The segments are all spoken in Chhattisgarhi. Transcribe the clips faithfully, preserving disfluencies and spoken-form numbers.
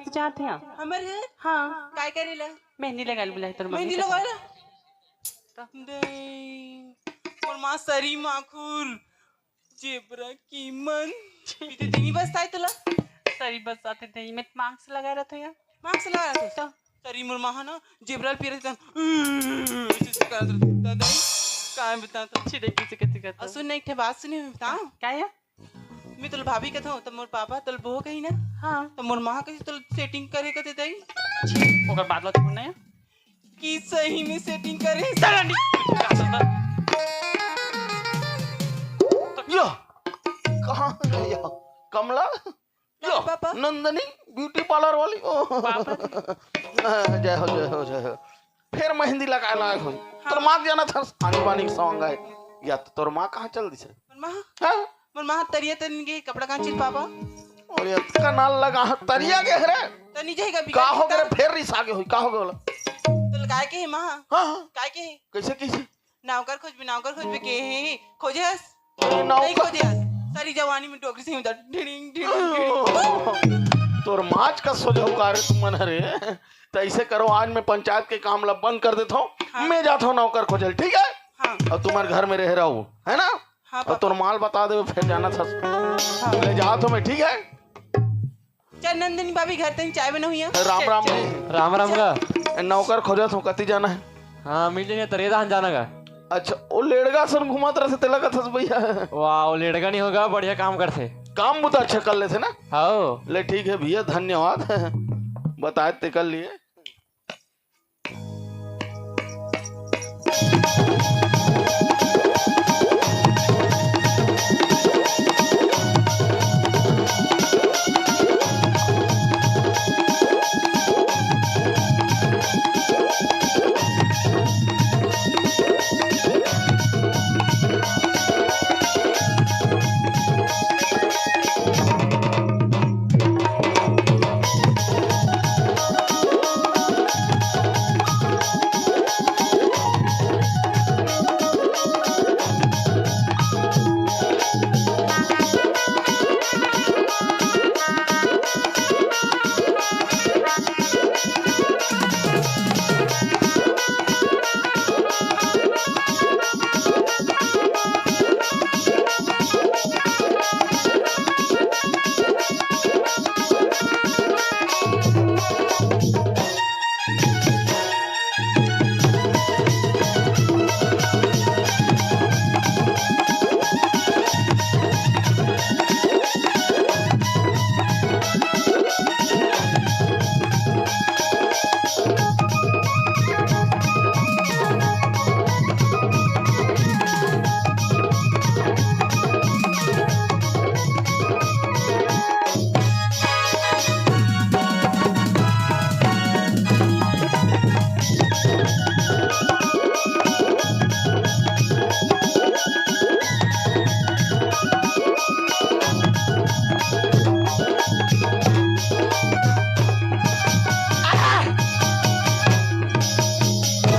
जात हे। हमर घर? हाँ। काय करे ला? मेहंदी लगा ले, बुलाए तोर मम्मी मेहंदी के लगा साथ। ला? दे, मोर माँ सरी माखुर, जेबरा कीमन। पीते दिनी बस ताई तोला। सरी बस आते दे, मैं मास्क लगा रहा था यार। मास्क लगा रहा था? तो? सरी मोर माँ ना, जेबरा पी रहा था। ऐसे करत रहा था। दाई, काय बता तो? छिड़े किसे कैसे करता? और सुन ना, एक ठे बात सुनी, मैं बताऊँ? क्या है? मैं तोला भाभी कथों, त मोर पापा तोला बहू कही ना? हाँ। त मोर माँ कही तोला सेटिंग करे कथे दाई। ओकर बात ला छोड़ ना यार। कि सही में सेटिंग करे। चल, नहीं। यो, कहाँ गई यो? कमला? यो, पापा। नंदनी ब्यूटी पार्लर वाली। ओ। पापा। जय हो, जय हो, जय हो। फेर मेहंदी लगाए लायक होई। हाँ। तोर माँ के जाना था, आनी बानी के सॉन्ग आए। या तो तोर माँ कहाँ चल दिसे? मोर माँ? हाँ? मोर माँ तरिया तन के कपड़ा कांचिल पापा। और ये कनाल लगा है, तरिया के हरे? तनी जाएगा बिगड़ का हो के गए? फेर रिस आगे होई, का हो गए बोला? तो लगाए के है माँ। हाँ, हाँ। काय के है? कैसे, कैसे? नौकर खोजबे, नौकर खोजबे के हे, खोजे हस? ए, नौकर। नहीं खोजे हस। सारी जवानी में डोकरी से ही उधर ढिड़िंग, ढिड़िंग, ढिड़िंग। तोर माच का सोझो का रे तुमन हरे। त ऐसे करो, आज मैं पंचायत के काम ला बंद कर देता हूँ। हाँ। मैं जाता हूँ नौकर खोजल, ठीक है? हाँ। और तुम्हारे घर में रह रहा हूँ, है ना? हाँ, और पापा। तोर माल बता दे, फिर जाना था। हाँ। ले जाता हूँ मैं, ठीक है? चल नंदिनी भाभी, घर तनी चाय बना हुई है। राम राम जी। राम राम गा। नौकर खोजत हो, कति जाना है? हाँ, मिल जाने, तरेदान जाना गा। अच्छा, वो लेड़गा सन घुमत रहे, तेला कथस भैया। वाह, वो लेड़गा नहीं होगा, बढ़िया काम करथे। काम बुता अच्छा कर लेथे ना? हाँ। ले ठीक है भैया, धन्यवाद। बताए ते कर लिए।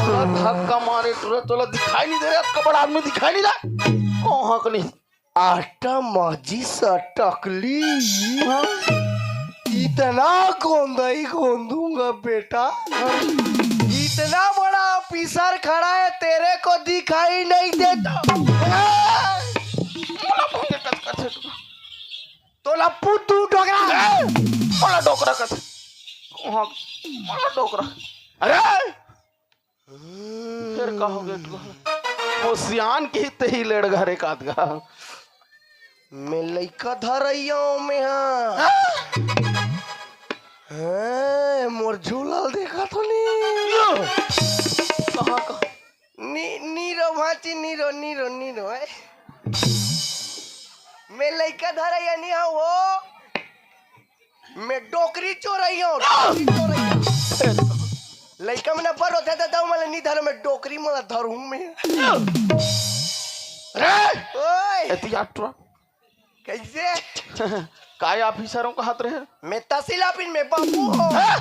तोला धक्का मारे, टुरा, तोला दिखाई नहीं दे रहा, अतका बड़ा आदमी दिखाई नहीं ला। कहाँ कनी? आटा माजी सटकली। इतना गोंदई गोंदूंगा बेटा, इतना बड़ा ऑफिसर खड़ा है, तेरे को दिखाई नहीं देता? तोला फुदू डोकरा। ए, मोला डोकरा कथे। कहाँ? मोला डोकरा। अरे! फिर का हो गया? वो सियान की ते ही लेड़ घरे कात गा। मैं लइका धरैया में हाँ। हाँ? हाँ, मोर झूला देखा तो नहीं। कहाँ का? नी, नी रो भांची, नी रो, नी रो, नी रो, ए। मैं लइका धरैया नहीं हाँ वो। मैं डोकरी चोरैया हूँ, डोकरी चोरैया। लइका मन अब्बड़ रोथे त दऊ, मोला नी धरो, मैं डोकरी, मोला धरहूँ मैं। रे! ओए! एती आ टुरा। कैसे? काय ऑफिसर हो कहत रहे? मैं तहसील ऑफिस में बाबू हूँ। हाँ?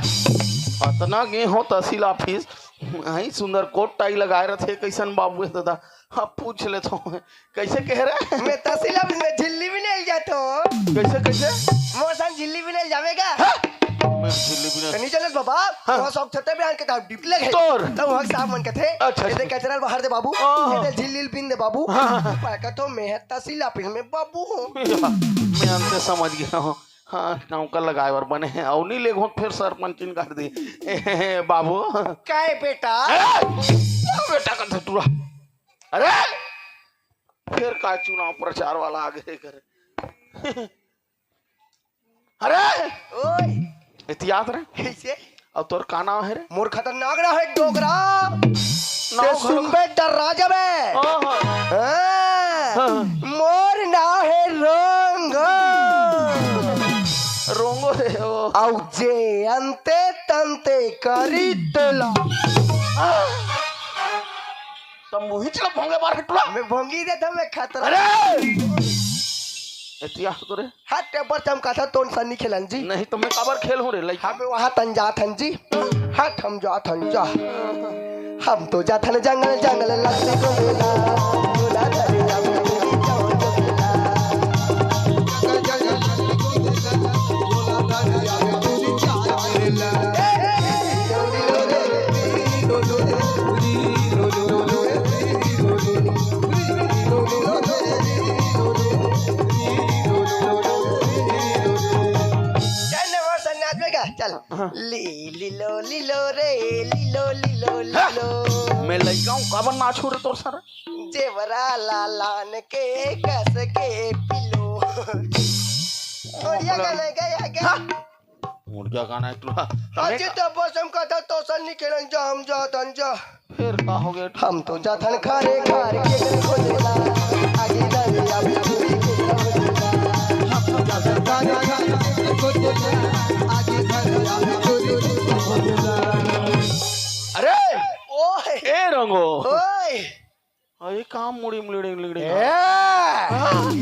अतना गे हो तहसील ऑफिस, आई सुंदर कोट टाई लगाए रथे, कैसन बाबू है दादा? हाँ, पूछ लेथों। कैसे कह रहे? मैं तहसील ऑफिस में झिल्ली बिने ल जाथों। कैसे, कैसे? मोर संग झिल्ली बिने ल जाबे गा? हाँ? मैं झिल्ली नहीं जानत बाबा, हाँ। वहाँ शौक छते बयान के दाम डिप लगे। तोर। तो वहाँ साहब मन कथे, अच्छा, "एदे अच्छा। कचरा बाहर दे बाबू, हाँ। एदे झिल्ली ल बिन दे बाबू।" हाँ, हाँ, हाँ। पर कथो मैं तसीला पिन में बाबू हूँ। मैं अंते समझ गया हूँ। हाँ, नौकर लगाए बर बने हैं। अउ नहीं लेगो फिर सरपंचिन कर दी। ए, बाबू। काय बेटा? ए, बेटा का धतुरा। अरे, फिर का चुनाव प्रचार वाला आ गए करे। अरे! ओए! एतियात रे। कैसे? अउ तोर का नाम है रे? मोर खतरनाक नाम है डोकरा। नाम ते घलो सुनबे डर्रा जाबे। ओहो। हाँ। हाँ। मोर नाम है रोंगो। रोंगो रे ओ। अउ जे अंते तंते करी तेला। त मुहिच ल भोंगे बार हटुआ। मैं भोंगी दे था, मैं खतरा। अरे! एतियात तो रे। हाथ टेबर चमका था, तोन सन्नी खेलन जी। नहीं तो मैं काबर खेल हूँ रे, लइका। हाँ, मैं वहाँ तन जात हन जी। हाँ, हम जात हन जा। हम तो जात हन जंगल, जंगल लकड़ी को लेला। झोला धरे जा, मैं तेरी जाऊँ जंगला। चल ना, वो सन्नाट में गा, चल। हाँ। ली, लीलो, लीलो रे, लीलो, लीलो, हाँ। लीलो। मैं लइका हूँ, काबर नाचहूँ रे तोर सर? जेवरा लालान के कस के पिलो। बढ़िया गाना है, गा, गा। हाँ। मुर्गा गाना है तोला। अजी, तो बस हम कहता तो सर नहीं खेलन जा, हम जा, तन जा। फिर का हो गया? हम तो जाथन खारे खार के कर खोजेला। आगे जाने आवे चोरी के कर खोजेला। हम तो जाथन खारे खार के कर खोजेला। आगे जाने आवे चोरी के कर खोजेला। अरे! ओए! ए रंगो। ओए! अरे काम मुड़ी मुड़ी लिड़िंग लिड़िंग। ए!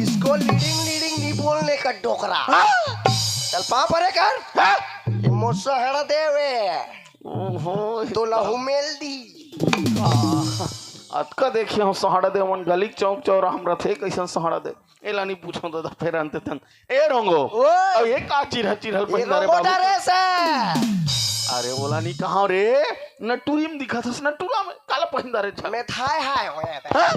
इसको लीडिंग लीडिंग नहीं बोलने का डोकरा। हाँ? चल पाँव परे कर। हाँ? ये मोर सहारा देवे। ओहो, तोला हुमेल दी। अतका देखे हूँ सहारा दे, मन गली चौक चौराहा में रथे, कैसन सहारा दे। एला नहीं पूछो दादा, फेर अंते तन। ए रोंगो, ओए। अउ ये का चिरह चिरहल ये पहिंदा रे रोंगो बाबू? डरेस है। अरे ओला नहीं कहा रे, नटुरी में दिखत हस, नटुरा में काला पहिंदा रे छा? मैं थाय हाय होए बे। हाँ?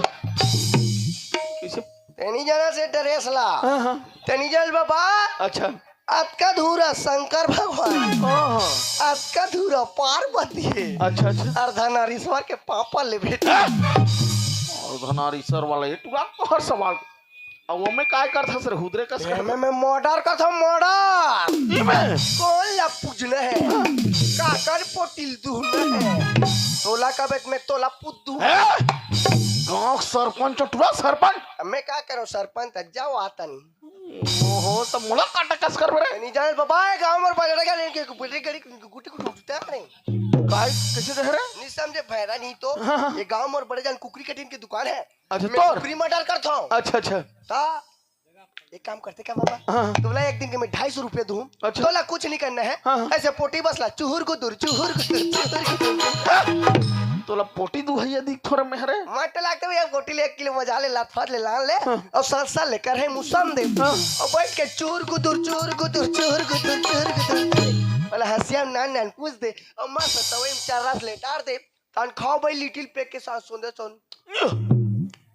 किसे? तेनी जना से डरेस ला। हाँ, हाँ। तेनी जल बाबा। अच्छा। अतका धूरा शंकर भगवान, ओहो। अतका धूरा पार्वती है। अच्छा, अच्छा। अर्धनारीश्वर के पापा ले बेटा। अर्धनारीश्वर वाला ये टुरा तो हर सवाल। अब वो में काय करथस रे हुदरे कस कर? मैं, मैं मर्डर करथों, मर्डर। ये में? कौन ला पूजना है? काकर पोटिल दुहना है? तोला का बेट में तोला पुत दुहना। हैं? गांव सरपंच टुरा सरपंच? अब मैं का करूं सरपंच, जाओ आता नहीं। ओहो, त मोला काटा कस करबे रे? नहीं जाने बाबा, ये गांव मोर बजड़ा का नहीं, के गुटी गड़ी, गुटी गुटी उठता नहीं। काय, कैसे कह रहे? नहीं समझे भैरा नहीं तो। हाँ, हाँ। ये गांव मोर बड़े जान कुकरी कटिंग की दुकान है। अच्छा, मैं तोर? कुकरी मर्डर करता हूँ। अच्छा, अच्छा। ता, एक काम करते क्या बाबा? हाँ, हाँ। तोला एक दिन के मैं ढाई सौ रुपये दूँ। अच्छा। तोला कुछ नहीं करना है। हाँ, हाँ। ऐसे पोटी बस ला, चुहुर गुदुर, चुहुर गुदुर, चुहुर गुदुर। तोला पोटी दू है यदि थोड़ा मेहरे। मट लागते भैया, गोटी ले एक किलो बजा ले, लात फात ले, लान ले, हाँ। और सरसा लेकर है मुसम दे। हाँ। और बैठ के चूर गुदुर, चूर गुदुर, चूर गुदुर, चूर गुदुर। वाला हंसिया में नान नान पूछ दे, और मस्त तवे में चार रास लेटार दे, तान खाओ भाई लिटिल पैक के साथ सोंदे सोन।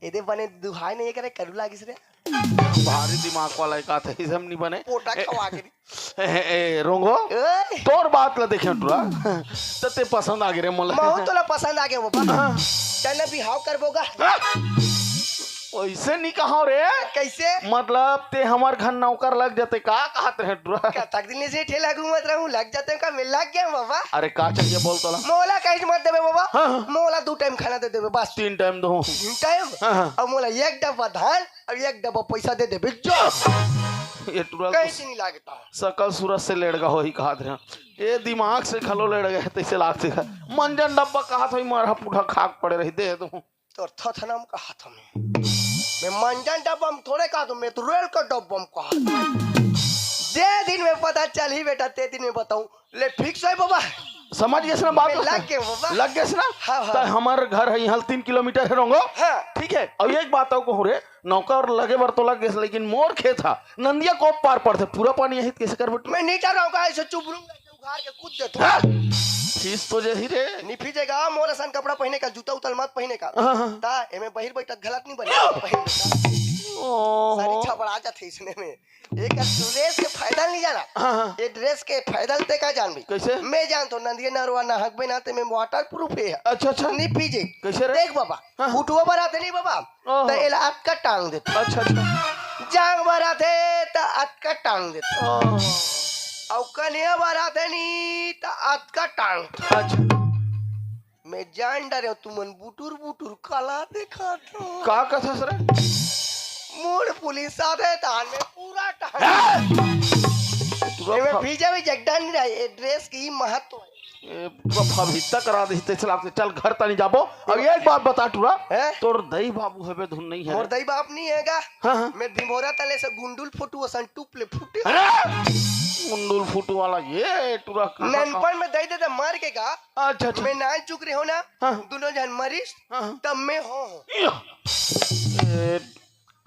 एदे बने दुहाई नहीं करे, करू लागिस रे। भारी दिमाग वाला एक आत है, इसे हम नहीं बने। पोटा खवा के। ए, ए, ए, रोंगो, ओए। तोर बात ला देखे टुरा, त ते पसंद आ गे रे मोला। महू तोला पसंद आ गे बाबा। हाँ। तने बिहाव करबो गा। हाँ। वैसे नहीं कहा रे। कैसे? मतलब ते हमार घर नौकर लग जाते का कहत रहे टुरा? कतक दिन से ठेला घूमत रहूं, लग जाते का मैं लग गया बाबा। अरे का चाहिए बोल तोला? मोला कहीं मत देबे बाबा। हाँ, हाँ। मोला दो टाइम खाना दे देबे बस। तीन टाइम दो। तीन टाइम? हाँ, हाँ। अब मोला एक डब्बा धान अब एक डब्बा पैसा दे देबे, जो। ये टुरा कहीं तो से नहीं लागता। सकल सूरत से लेड़गा होही कहत रहे। ये दिमाग से घलो लेड़गा है, तैसे लागते है। मंजन डब्बा कहत होही, मरहा पुरहा खाक पड़े रही, दे दो। तोर थथनम कहत हूँ मैं। मैं मंजन डब्बा में थोड़े कहत हूँ, मैं तो रेल का डब्बा में कहत हूँ। जे दिन में पता चलही बेटा, ते दिन में बताऊँ। ले, फिक्स है बाबा। समझ गेस ना बात? लग गे बाबा। लग गेस ना? हाँ, हाँ। त हमर घर है यहाँ तीन किलोमीटर है रोंगो। हाँ। ठीक है, अब एक बात अउ कहूँ रे, नौकर लगे बर तो लग गेस, लेकिन मोर खेत हा नंदिया कोप पार पड़थे, पूरा पानी यही कैसे करबे? मैं नहीं जा रहा हूँ, ऐसे चुप रहूंगा। उतार के कूद देथों। हाँ? फीस तो जही रे। निफी जेगा, मोर असन कपड़ा पहिने का, जूता उतल मत पहिने का। हाँ, हाँ। ता एमे बहिर बैठत घलत नहीं बने। पहिर लेता। ओहो। सारी छबड़ा जाथे इसने में। एक ड्रेस के फायदा नहीं जाना। हाँ, हाँ। ये ड्रेस के फायदा ते का जानबी? कैसे? मैं जानथों, नदिया नरवा नहकबे ना ते में वाटर प्रूफ है। अच्छा, अच्छा। नहीं पीजे। कैसे रे? देख बाबा, हाँ। उठवा बर आथे नहीं बाबा, ओहो। त एला अतका टांग देथे। अच्छा, अच्छा। जांग बर आथे त अतका टांग देथे। ओहो। अउ कनिहा बर आथे नहीं त अतका टांग देथे। अच्छा। मैं जान डरे हूँ, तुमन बुटुर बुटुर काला देखत हो। का कथस रे? मोर पुलिस आथे तान में पूरा टांग। हाँ? तुरंत एमे फा- भीजा भी जगडा नहीं रहा, ये ड्रेस की महत्व है। ए, पूरा फभित्ता करा देही, तइसे लागथे। चल, घर तनी जाबो। अब एक बात बता, टूरा, हैं? तोर दई बाबू हवे धुन नहीं है मोर रे? दई बाप नहीं है गा। हाँ, हाँ। मैं ढिंभोरा तले से गुंडुल फोटू असन टूप ले फूटे। अरे! गुंडुल फोटू वाला ये टूरा कहाँ ननपन में दई दे दे मर के गा। अच्छा, अच्छा। मैं नान चुक रहे हो ना, हाँ। दोनों जन मरिस, हाँ, हाँ। तब मैं हो, हो। या। ए,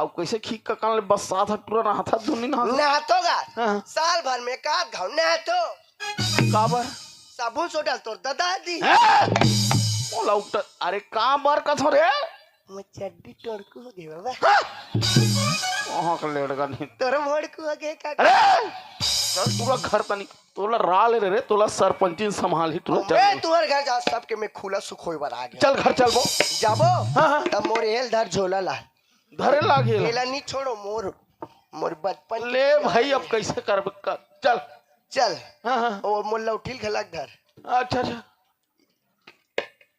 अब कैसे खींच का कान ले बस सात हाथ टूरा नहाथा धुन नहीं नहाथा? नहाथों गा। हाँ। साल भर में एक आध घाव नहाथों। काबर? साबुन सोडा ल तोर ददा दी। हैं? ओला उठा, अरे काबर कथों रे? मोर चड्डी टोड़कू हो गे बाबा। हाँ? वहाँ का लेड़गा नहीं। तोर मोड़कू हो गे का? अरे! चल टूरा घर तनी, तोला रा ले रे, तोला सरपंची संभाल ही टूरा, चल। मैं तुहर घर जा, सबके मैं खुला सुखोई बर आ गया। चल घर चलबो। जाबो? हाँ, हाँ। तब मोर एल धर झोला ला। धरे लागे ला। एला नहीं छोड़ो, मोर, मोर बचपन के ले यार। भाई, अब कैसे करबे कर? चल। चल। हाँ, हाँ। ओ मोर लौठिल घलक धर। अच्छा, अच्छा।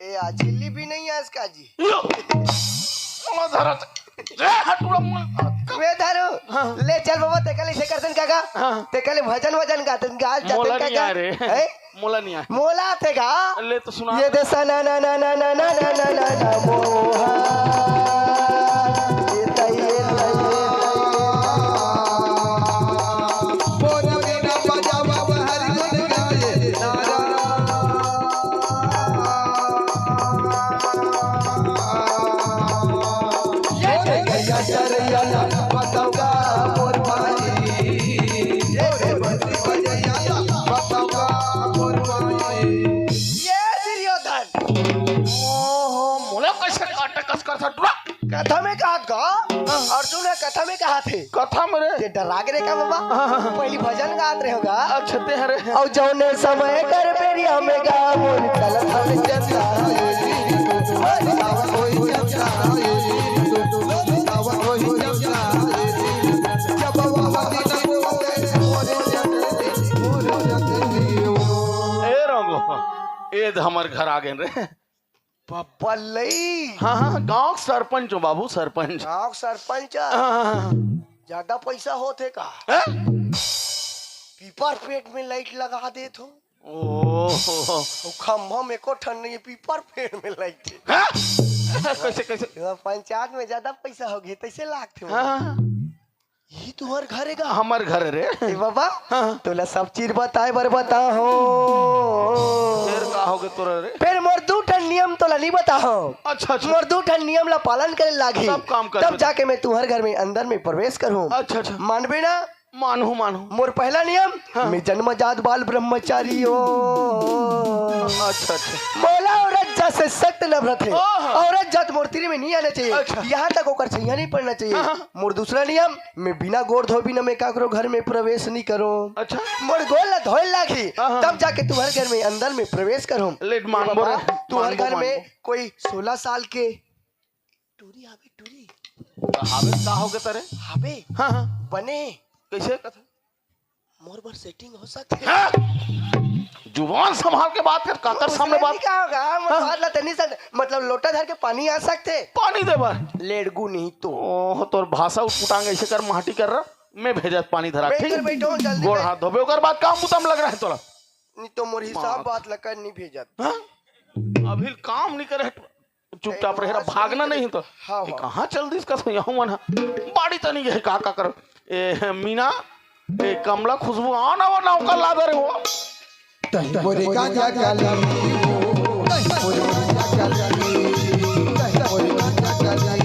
ए, आज झिल्ली भी नहीं है इसका जी। यो। मोला धरत। ए, हटुआ मोला। मैं धरो। हाँ। ले चल बाबा, तेका ले से करतन काका। हाँ। तेका ले भजन वजन गातन, गाल मोला जातन नहीं काका। आ रे। हैं? मोला नहीं आ। मोला आथे गा। ले तो सुना। ये दे सा ना ना ना ना ना ना ना ना ना ना मोहा। ये तई, ये तई, ये तई, ये तई। बोल बिना बजावा हरि गुण गाए नारा। ये रे गैया चरैया ना बताऊंगा मोर भाई। ये रे बंसी बजैया ना बताऊंगा मोर भाई। ये दुर्योधन। ओहो, मोला कैसे काटे कस कर था टुरा? कथा में कहा था, अर्जुन ह कथा में कहा थे। कथा में रे। ते डरा गे रे का बाबा? हाँ, हाँ, हाँ। पहली भजन गात रहे होगा। अच्छा, ते हरे। अउ जौने समय कर बेरिया में गा मोर चलत हवे चंदा। ए रंगो, ए हमर घर आ गए रे। बबलई। हाँ, हाँ, गांव के सरपंच हो बाबू, सरपंच। गांव के सरपंच। हाँ, हाँ, हाँ। ज्यादा पैसा होथे का? हैं? पीपर पेड़ में लाइट लगा देथों। ओहो। वो खंभा में एको ठन नहीं है, पीपर पेड़ में लाइट है। हैं? कैसे, कैसे? पंचायत में ज्यादा पैसा होगे, तइसे लागथे। हाँ, हाँ, हाँ। ये तुहर घर हे गा? हमर घर रे। ए बाबा, हाँ। तोला सब चीज बताए बर बताहूं। फेर का होगे तोरा रे? फेर मोर दू ठन नियम तोला नहीं बताहूं। अच्छा, अच्छा। मोर दू ठन नियम ला पालन करे लागही। सब काम कर तब दे। जाके मैं तुहर घर में अंदर में प्रवेश करहूं। अच्छा, अच्छा। मानबे ना? मानहूं, मानहूं। मोर पहला नियम, हाँ। मैं जन्मजात बाल ब्रह्मचारी हो। अच्छा, अच्छा। मोला औरत जात से सख्त नफरत हे। ओहो। औरत जात मोर तीर में नहीं आना चाहिए। अच्छा। यहाँ तक ओकर छैया नहीं पड़ना चाहिए। हाँ, हाँ। मोर दूसरा नियम, मैं बिना गोड़ धोए बिना मैं काकरो घर में प्रवेश नहीं करूं। अच्छा। मोर गोड़ ला धोए लागही, हाँ, हाँ। तब जाके तुहर घर में अंदर में प्रवेश करूं। लेट मानबो रे, बाबा, तुहर मानबो, घर में मानबो। कोई सोलह साल के टूरी हावे, टूरी। हावे का होगे तरे? हावे। हाँ, हाँ। बने। कैसे कथा? मोर बर सेटिंग हो सकथे। हाँ? जुबान संभाल के बात कर, काकर सामने बात। का होगा? मोर हाँ। बात ला तनी सा, मतलब लोटा धर के पानी आ सकथे। पानी दे बर। लेड़गू नहीं तो। ओह, तोर भाषा उटपुटांग ऐसे कर, माटी कर रहा। मैं भेजत पानी धरा, मैं ठीक? इधर बैठा हूँ, जल्दी गोड़ बैठ। हाथ धोबे, ओकर बाद काम बुता में लग रहा है तोला। नहीं तो मोर हिसाब माँ। बात ला कर नहीं भेजत। हाँ? अभी काम नहीं करे। चुपचाप रहे, भागना नहीं तो। हाँ, ये हाँ। कहाँ चल दिस का सोया हूँ मन? बाड़ी तनी ये का, का कर? ए, मीना, ए, कमला, खुशबू, आओ ना, वो नौका ला दे रहे हो। तही मोरे गांजा गली, तही मोरे गांजा गली, तही मोरे गांजा गली।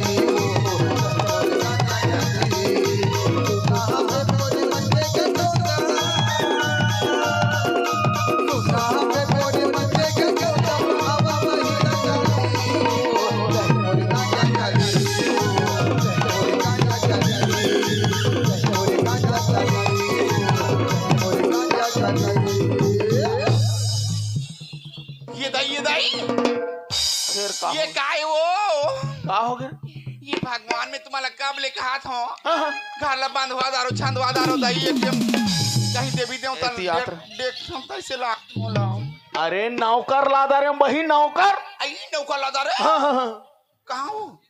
फेर का ये हो? काय वो? का हो गया? ये भगवान में तुम्हारा कब ले कहा था? हाँ, हाँ। घर ला बंधवा दारो, छंदवा दारो, दाई एकदम कहीं देवी देवता ए, तियात्र। देख, देख, हम कैसे लागत मोला। अरे नौकर ला दारे, हम वही नौकर। आई नौकर ला दारे? हाँ, हाँ, हाँ। कहाँ हो?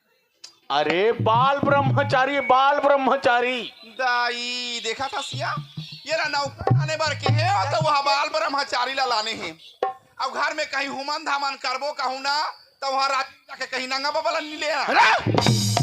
अरे बाल ब्रह्मचारी, बाल ब्रह्मचारी। दाई, देखा था सिया? ये ला नौकर लाने बर के हे, और तो वह बाल ब्रह्मचारी ला लाने हे। अब घर में कहीं हुमन धामन करबो कहूँ ना, तो वहाँ रात जाके कहीं नंगा बाबा ला नी ले आ। अरे,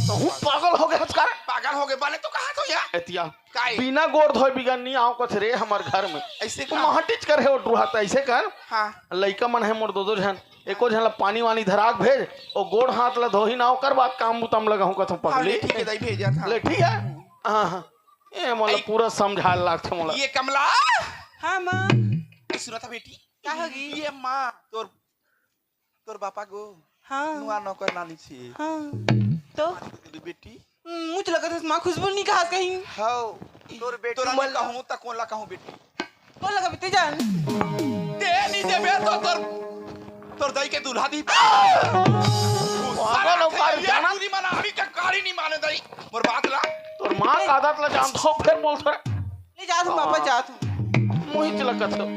तो हूँ पागल हो गए हचकार। पागल हो गए, बने तो कहा तो यार। एतिया, काई? बिना गोड़ धोए बिगन नहीं आओ कछ रे हमर घर में। ऐसे तो का? महटिच कर हे ओ डुहा, त ऐसे कर। हाँ। लइका मन है मोर दो दो झन, एको झन ला पानी वानी धराक भेज, ओ गोड़ हाथ ला धोही ना, ओकर बाद काम बुता म लगाहूं कथम हाँ, पगली। ले ठीक है, दाई भेजा था। ले ठीक है। हाँ, हाँ। ए, मोला आई। पूरा समझाए लागथे मोला। ये कमला। हाँ, माँ। ए, सुना था बेटी? का होगी? ये माँ, तोर, तोर बापा गो। हाँ। नुआ नौकर लानी छी। हाँ। तो? बेटी। हम्म, मुझे लगा था माँ खुशबू नहीं कहा कहीं। हाओ, तोर बेटी तोरा मन नहीं कहूँ त कोन ला कहूँ बेटी? कोन ला कहा बेटी जान? दे नहीं देबे तो तोर, तोर दाई के दूल्हा दी। पागल हो का ये जाना? पूरी मना अभी तक गाड़ी नहीं माने दाई। मोर बात ला। तोर माँ का आदत ला जानत हो, फिर बोल थोड़ा। ले जा तू, वापस जा तू। मुहित लगत हो।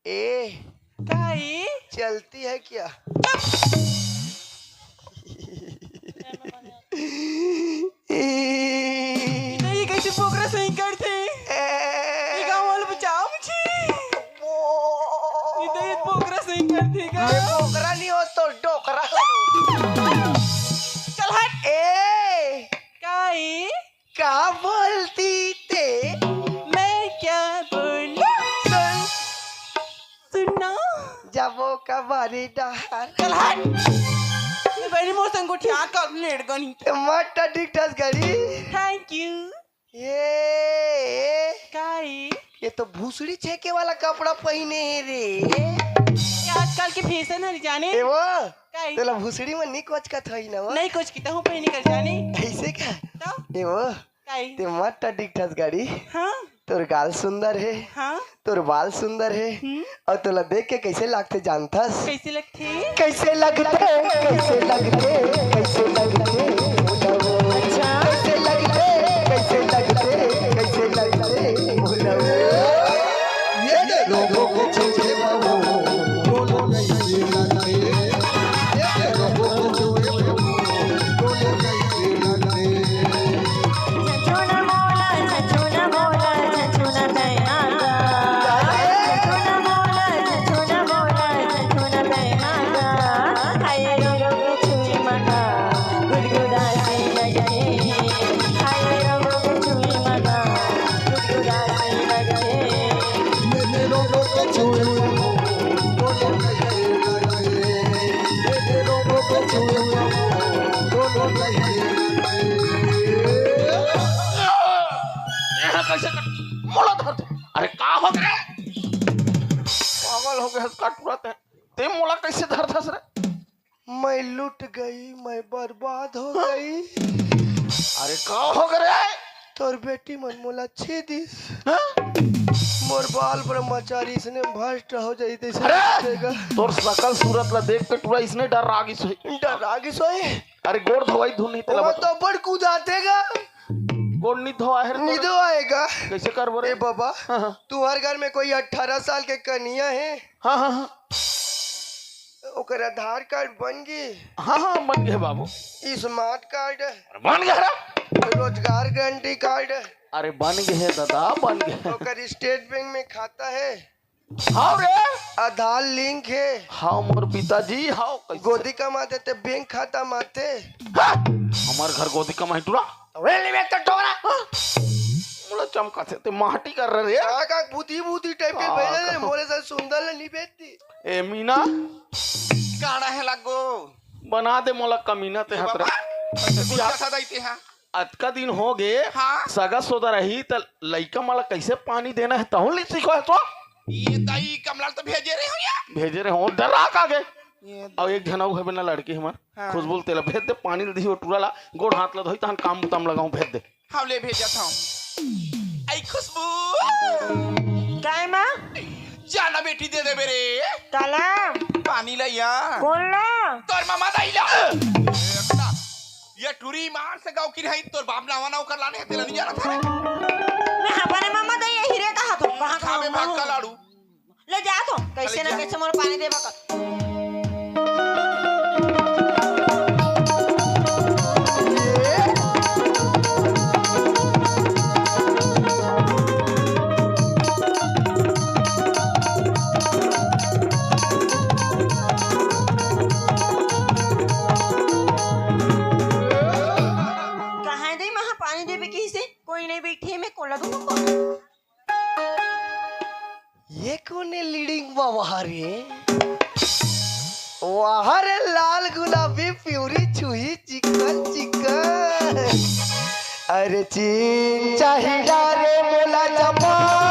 ए, काई? चलती है क्या? ए, ये कैसे बोकरा सही करथे? ए, ये गाँव वाले बचाओ मुझे। ये तो ये बोकरा सही करथे का? ये बोकरा नहीं हो तो डोकरा हो। चल हट। ए, काई? का बोलती ते? मैं क्या बोलूं? सुन। सुनना। जाबो का बारी डहार। चल हट। ये बहनी मोर संग गोठिया कर लेड़ गनी। ते मत डिकटस गड़ी। Thank you। ये, काई? ये तो भूसड़ी छेके वाला कपड़ा पहिने हे रे। ये आजकल के fashion हरी जाने। ए वो, काई? तेला भूसड़ी में नहीं कोचकत होई ना वो। नहीं कोचकी, तहूँ पहिने कर जाने। ऐसे का? तो? ए वो, काई? ते मत डिकटस गाड़ी। हाँ? तोर गाल सुंदर हे। हाँ? तोर बाल सुंदर हे। हम्म? अउ तोला देख के कैसे लागथे जानथस? कैसे लगथे? कैसे लगथे? कैसे लगथे? कैसे लगथे? अच्छा। कैसे लगथे? कैसे लगथे? कैसे लगथे? ये लोगों को छेड़े बाबू, बोलो कैसे लगथे? ये लोगों को छेड़े बाबू, बोलो कैसे लगथे? यहाँ कैसे कर? मोला धर दे। अरे का हो गया? पागल हो गया, इसका टूरा ते। ते मोला कैसे धरथस रे? मैं लुट गई, मैं बर्बाद हो गई। अरे का हो गए रे? तोर बेटी मन मोला छेदिस। हाँ? मोर बाल ब्रह्मचारी इसने भ्रष्ट हो जाई, तैसे अरे! लगेगा। तोर सकल सूरत ला देख के टूरा इसने डर आ गिस होई। डर आ गिस होई। अरे गोड़ धोवाई धुन नहीं तेला वो बता। तो बड़ कूदाते गा। गोड़ नहीं धोआ है रे। नहीं धोआएगा। कैसे करबो रे? ए बाबा, हाँ, हाँ। तू हर घर में कोई अठारह साल के कनिया है। हाँ, हाँ, हाँ। ओकर आधार कार्ड बन गे? हाँ, हाँ, बन गे बाबू। Smart card? अरे बन गे रे। रोजगार गारंटी कार्ड? अरे बन गे हे दादा, बन गे। ओकर स्टेट बैंक में खाता है? हाँ रे। आधार लिंक है? हाँ मोर पिताजी, हाँ। कैसे? गोदी कमाथे ते बैंक खाता माथे? हाँ। हमार घर गोदी कमाही टूरा। तो वे ले तो डोरा। हाँ। थोड़ा चमकाथे, ते माटी कर रे। का का भूती भूती टाइप के का भेजे का रे, मोरे सन सुंदर ले नहीं भेजती। ए मीना, काड़ा है लगो। बना दे मोला कमीना ते ए हत बाबा, रे। कुछ ऐसा दाई ते हा। अतका दिन हो गे, हाँ। सगा सोदा रही त लइका मला कैसे पानी देना है, तहु ले सीखो है तो। ये दाई कमला तो भेजे रहे हो या? भेजे रहे हो, डरा का गे। ये अब एक झन अउ है बिना लड़की हमर, हाँ। खुशबू तेला भेज दे, पानी ल दिही, ओ टूरा ला, गोड़ हाथ ला धोई, तहन काम बुता म लगाऊं, भेज दे। हाँ, ले भेजत हूँ। आई खुशबू। काय माँ? जाना बेटी दे दे मेरे। काला? पानी ला या। कौन ला? तोर मामा दाई ला। देखना, ये टूरी मार से गाँव की रही, तोर बाप नावा ना ओकर लाने है, तेला नहीं जाना था रे। मैं अपने मामा दाई यही रे कहा तो, कहाँ खाबे कहाँ भाग का लाड़ू। ले जा तो, कैसे अरे ना जा। कैसे मोर पानी देबा का। कहाँ दे महा पानी देबे किसे? कोई नहीं बैठे, मैं कोला दूँ को। ये कोने लीडिंग बा वहा रे? वहा रे लाल गुलाबी प्यूरी छुही चिकन चिकन। अरे चीन चाहिदा रे मोला जमा।